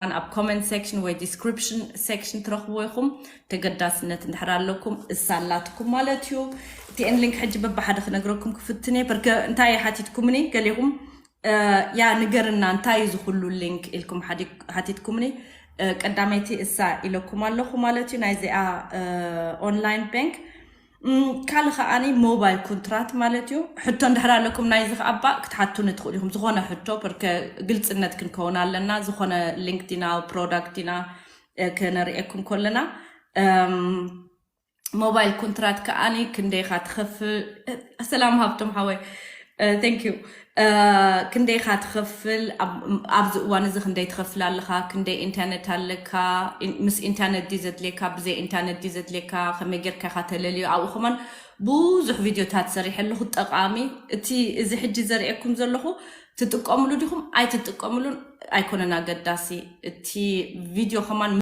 ኣብ comment section ወይ description section ትረኽብዎ ኢኹም። ተገዳስነት እንድሕር ኣለኩም እሳ ኣላትኩም ማለት እዩ። እቲኤን link ሕጂ በብሓደ ክነግረኩም ክፍትን እየ። በርከ እንታይ ሓቲትኩምኒ ገሊኹም ያ ንገርና እንታይ እዩ ዝኹሉ link ኢልኩም ሓቲትኩምኒ። ቀዳመይቲ እሳ ኢለኩም ኣለኹ ማለት እዩ። ናይዚኣ online bank ካል ከዓኒ mobile contract ማለት እዩ። ሕቶ እንድሕር ኣለኩም ናይዚ ከኣባ ክትሓቱኒ ትኽእሉ ኢኹም። ዝኾነ ሕቶ በርከ ግልፅነት ክንከውን ኣለና። ዝኾነ link ዲና product ዲና ክነርእየኩም ከለና mobile contract ከዓኒ ክንደይኻ ትኸፍል? ሰላም ሃብቶም ሓወይ፣ thank you። ክንደይኻ ትኸፍል? ኣብዚ እዋን እዚ ክንደይ ትኸፍል ኣለኻ? ክንደይ ኢንተርነት ኣለካ? ምስ ኢንተርነት ዲ ዘድልየካ? ብዘይ ኢንተርነት ዲ ዘድልየካ? ከመይ ጌርካ ኢኻ ተለልዮ? ኣብኡ ከማን ብዙሕ ቪድዮታት ሰሪሐ ኣለኹ፣ ጠቓሚ። እቲ እዚ ሕጂ ዘርእየኩም ዘለኹ ትጥቀምሉ ዲኹም ኣይትጥቀምሉን ኣይኮነን ኣገዳሲ። እቲ ቪድዮ ከማን